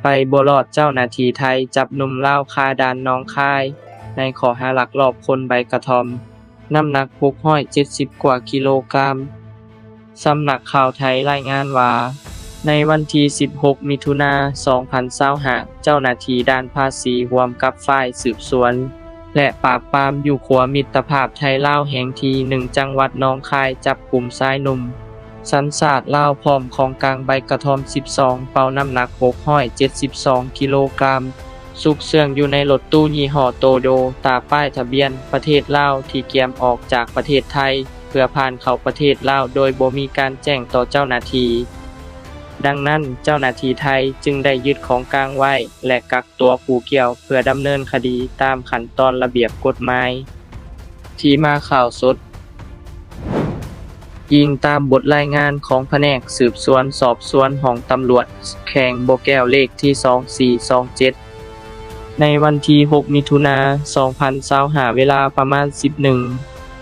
ໄປບໍ່ລອດ, ເຈົ້າໜ້າທີ່ໄທຈັບໜຸ່ມລາວຄາດ່ານໜອງຄາຍ ໃນຂໍ້ຫາລັກລອບຂົນໃບກະທ່ອມ ນ້ຳໜັກຫົກຮ້ອຍເຈັດສິບກວ່າກິໂລກຣາມ. ສຳນັກຂ່າວໄທລາຍງານວ່າ ໃນວັນທີສິບຫົກ ມິຖຸນາ ສອງພັນຊາວຫ້າ ເຈົ້າໜ້າທີ່ດ່ານພາສີຮ່ວມກັບຝ່າຍສືບສວນ ແລະ ປາບປາມຢູ່ຂົວມິດຕະພາບໄທລາວແຫ່ງທີໜຶ່ງ ຈັງຫວັດໜອງຄາຍ ຈັບກຸມຊາຍໜຸ່ມສັນຊາດລາວ ພ້ອມຂອງກາງໃບກະທ່ອມສິບສອງເປົາ ນ້ຳໜັກຫົກຮ້ອຍເຈັດສິບສອງກິໂລກຣາມ ຊຸກເຊື່ອງຢູ່ໃນລົດຕູ້ຍີ່ຫໍ້ໂຕໂຢຕ້າ ປ້າຍທະບຽນປະເທດລາວ ທີ່ກຽມອອກຈາກປະເທດໄທ ເພື່ອຜ່ານເຂົ້າປະເທດລາວໂດຍບໍ່ມີການແຈ້ງຕໍ່ເຈົ້າໜ້າທີ່. ດັ່ງນັ້ນ, ເຈົ້າໜ້າທີ່ໄທຈຶ່ງໄດ້ຍຶດຂອງກາງໄວ້ ແລະ ກັກຕົວຜູ້ກ່ຽວເພື່ອດຳເນີນຄະດີຕາມຂັ້ນຕອນລະບຽບກົດໝາຍ. ທີ່ມາຂ່າວສົດ. ອີງຕາມບົດລາຍງານຂອງພະແນກສືບສວນສອບສວນຫ້ອງຕຳຫຼວດແຂວງບໍ່ແກ້ວ ເລກທີສອງສີ່ສອງເຈັດ ໃນວັນທີຫົກ ມິຖຸນາ ສອງພັນຊາວຫ້າ ເວລາປະມານສິບເອັດ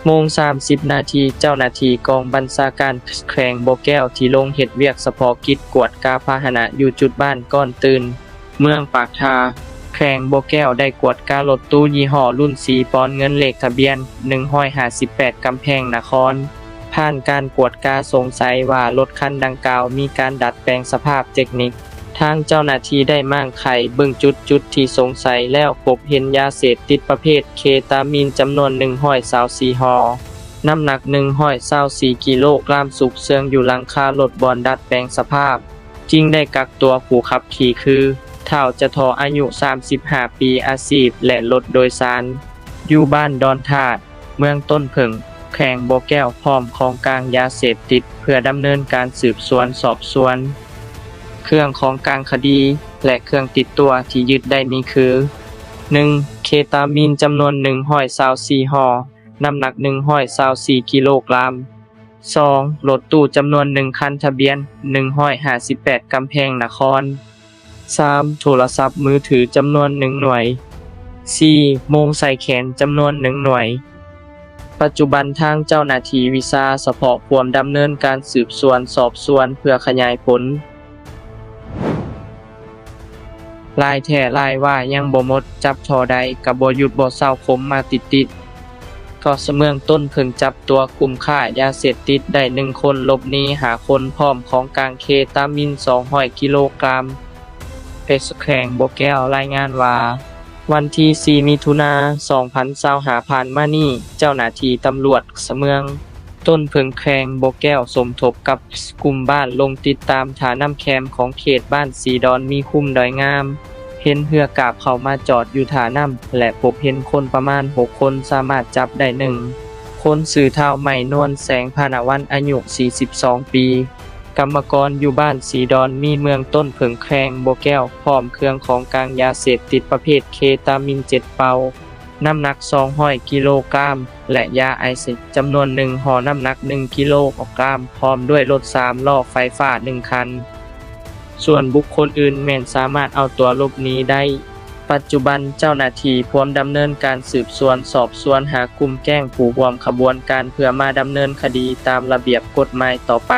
ໂມງສາມສິບນາທີ ເຈົ້າໜ້າທີ່ກອງບັນຊາການແຂວງບໍ່ແກ້ວ ທີ່ລົງເຮັດວຽກສະເພາະກິດກວດກາພາຫະນະຢູ່ຈຸດບ້ານກ້ອນຕື່ນ ເມືອງປາກທາ ແຂວງບໍ່ແກ້ວ ໄດ້ກວດກາລົດຕູ້ຍີ່ຫໍ້ລຸ້ນສີປອນເງິນ ເລກທະບຽນໜຶ່ງຮ້ອຍຫ້າສິບແປດ ກຳແພງນະຄອນ. ຜ່ານການກວດກາ ສົງໄສວ່າລົດຄັນດັ່ງກ່າວມີການດັດແປງສະພາບເຕັກນິກ. ທາງເຈົ້າໜ້າທີ່ໄດ້ມ້າງໄຂເບິ່ງຈຸດ ຈຸດທີ່ສົງໄສແລ້ວ ພົບເຫັນຢາເສບຕິດປະເພດເຄຕາມີນຈຳນວນໜຶ່ງຮ້ອຍຊາວສີ່ຫໍ່, ນ້ຳໜັກໜຶ່ງຮ້ອຍຊາວສີ່ກິໂລກຣາມ ຊຸກເຊື່ອງຢູ່ຫຼັງຄາລົດບ່ອນດັດແປງສະພາບ. ຈຶ່ງໄດ້ກັກຕົວຜູ້ຂັບຂີ່ຄື ທ້າວ ຈະທໍ ອາຍຸສາມສິບຫ້າປີ ອາຊີບ ແລ່ນລົດໂດຍສານ ຢູ່ບ້ານດອນທາດ ເມືອງຕົ້ນເຜິ້ງ ແຂວງບໍ່ແກ້ວ ພ້ອມຂອງກາງຢາເສບຕິດ ເພື່ອດຳເນີນການສືບສວນສອບສວນ. ເຄື່ອງຂອງກາງຄະດີ ແລະ ເຄື່ອງຕິດຕົວທີ່ຍຶດໄດ້ມີຄື ໜຶ່ງ ເຄຕາມີນຈຳນວນໜຶ່ງຮ້ອຍຊາວສີ່ຫໍ່, ນ້ຳໜັກໜຶ່ງຮ້ອຍຊາວສີ່ກິໂລກຣາມ. ສອງ ລົດຕູ້ຈຳນວນໜຶ່ງຄັນ ທະບຽນໜຶ່ງຮ້ອຍຫ້າສິບແປດ ກຳແພງນະຄອນ. ສາມ ໂທລະສັບມືຖືຈຳນວນໜຶ່ງໜ່ວຍ. ສີ່ ໂມງໃສ່ແຂນຈຳນວນໜຶ່ງໜ່ວຍ. ປັດຈຸບັນທາງເຈົ້າໜ້າທີ່ວິຊາສະເພາະພວມດຳເນີນການສືບສວນສອບສວນເພື່ອຂະຫຍາຍຜົນ. ຫຼາຍແທ້ຫຼາຍວ່າຍັງບໍ່ໝົດ, ຈັບທໍ່ໃດກະບໍ່ຢຸດບໍ່ເຊົາ ຄົມມາຕິດໆ. ກໍສະເມືອງຕົ້ນເຜິ້ງຈັບຕົວກຸ່ມຄ້າຢາເສບຕິດໄດ້ໜຶ່ງຄົນ, ຫຼົບໜີຫ້າຄົນ, ພ້ອມຂອງກາງເຄຕາມີນສອງຮ້ອຍກິໂລກຣາມ. ເພຈແຂວງບໍ່ແກ້ວລາຍງານວ່າ ວັນທີສີ່ ມິຖຸນາ ສອງພັນຊາວຫ້າ ຜ່ານມານີ້, ເຈົ້າໜ້າທີ່ຕຳຫຼວດສະເມືອງ ຕົ້ນເຜິ້ງແຂວງບໍ່ແກ້ວ ສົມທົບກັບກຸ່ມບ້ານລົງຕິດຕາມທ່ານ້ຳແຄມຂອງເຂດບ້ານສີດອນມີຄຸ້ມດອຍງາມ, ເຫັນເຮືອກາບເຂົ້າມາຈອດຢູ່ທ່ານ້ຳ ແລະ ພົບເຫັນຄົນປະມານຫົກຄົນ, ສາມາດຈັບໄດ້ໜຶ່ງຄົນ ຊື່ທ້າວ ໄມ້ນວນແສງພານະວັນ ອາຍຸສີ່ສິບສອງປີ, ກຳມະກອນຢູ່ບ້ານສີດອນມີ ເມືອງຕົ້ນເຜິ້ງແຂວງບໍ່ແກ້ວ ພ້ອມເຄື່ອງຂອງກາງຢາເສບຕິດປະເພດເຄຕາມີນເຈັດເປົາ ນ້ຳໜັກສອງຮ້ອຍກິໂລກຣາມ ແລະ ຢາໄອສ໌ຈຳນວນໜຶ່ງຫໍ່ ນ້ຳໜັກໜຶ່ງກິໂລກຣາມ ພ້ອມດ້ວຍລົດສາມລໍ້ໄຟຟ້າໜຶ່ງຄັນ. ສ່ວນບຸກຄົນອື່ນແມ່ນສາມາດເອົາຕົວຫຼົບໜີໄດ້. ປັດຈຸບັນເຈົ້າໜ້າທີ່ພວມດຳເນີນການສືບສວນສອບສວນຫາກຸ່ມແກ້ງຜູ້ຮ່ວມຂະບວນການ ເພື່ອມາດຳເນີນຄະດີຕາມລະບຽບກົດໝາຍຕໍ່ໄປ.